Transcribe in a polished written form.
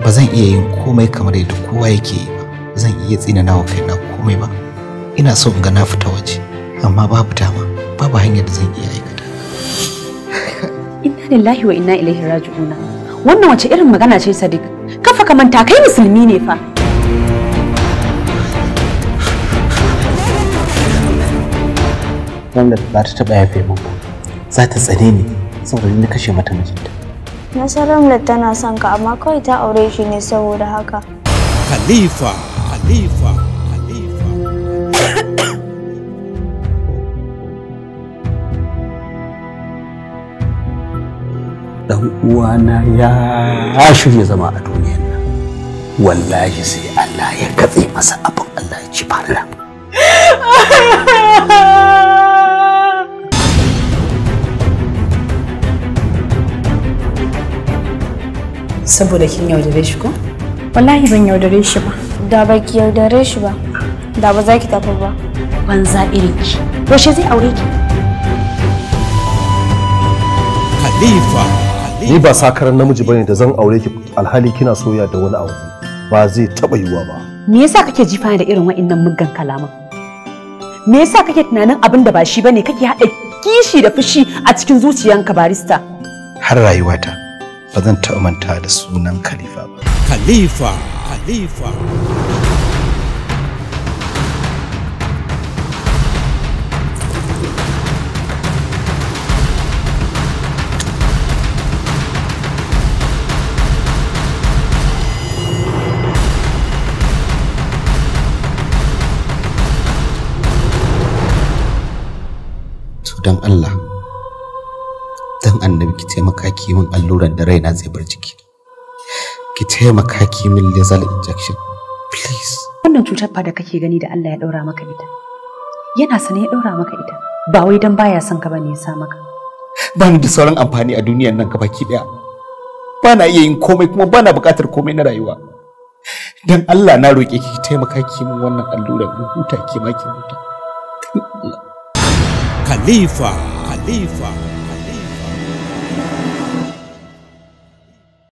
Ba zan iya yin komai kamar yadda kowa yake yi ba. Zan iya tsinana wa kaina komai ba. Ina so in ga na fita waje, amma babu dama, babu hanyar da zan iya aikata. Inna lillahi wa inna ilaihi raji'una. Wannan wace irin magana ce Sadiq? Kafa ka manta kai musulmi ne fa. Wanda ba ta taɓa yafe min ba, za ta tsane ni saboda ni kashe mata mijinta. Na san Ramlat tana son ka amma kawai ta aure shi ne saboda haka. Khalifa, Khalifa, Khalifa. Dan uwana ya shirya zama a duniyar nan. Wallahi sai Allah ya katse masa abin Allah ya ci fara. Saboda kin yaudare shi ko? Wallahi ban yaudare shi ba. Da ba ki yaudare shi ba, da ba za ki tafi ba. Banza irin ki. Yaushe zai aure ki? Khalifa. Ni ba sakaran namiji bane da zan aure ki alhali kina soyayya da wani aure. Ba zai taba yiwuwa ba. Me yasa kake jifa da irin wa'annan muggan kalaman? Me yasa kake tunanin abin da ba shi bane kake haɗa kishi da fushi a cikin zuciyanka barista? Har rayuwata ba zan taɓa manta da sunan Khalifa ba. Khalifa, Khalifa. To dan Allah, dan annabi ki taimaka ki min alluran da raina zai bar jiki. Ki taimaka ki min lethal injection, please. Wannan cutar fa da kake gani da Allah ya daura maka ita. Yana sane ya daura maka ita. Ba wai dan baya son ka bane ya sa maka. Ba ni da sauran amfani a duniyar nan gabaki daya. Ba na iya yin komai kuma ba na buƙatar komai na rayuwa. Dan Allah na roƙe ki ki taimaka ki min wannan alluran in huta ki ma ki huta. Khalifa, Khalifa.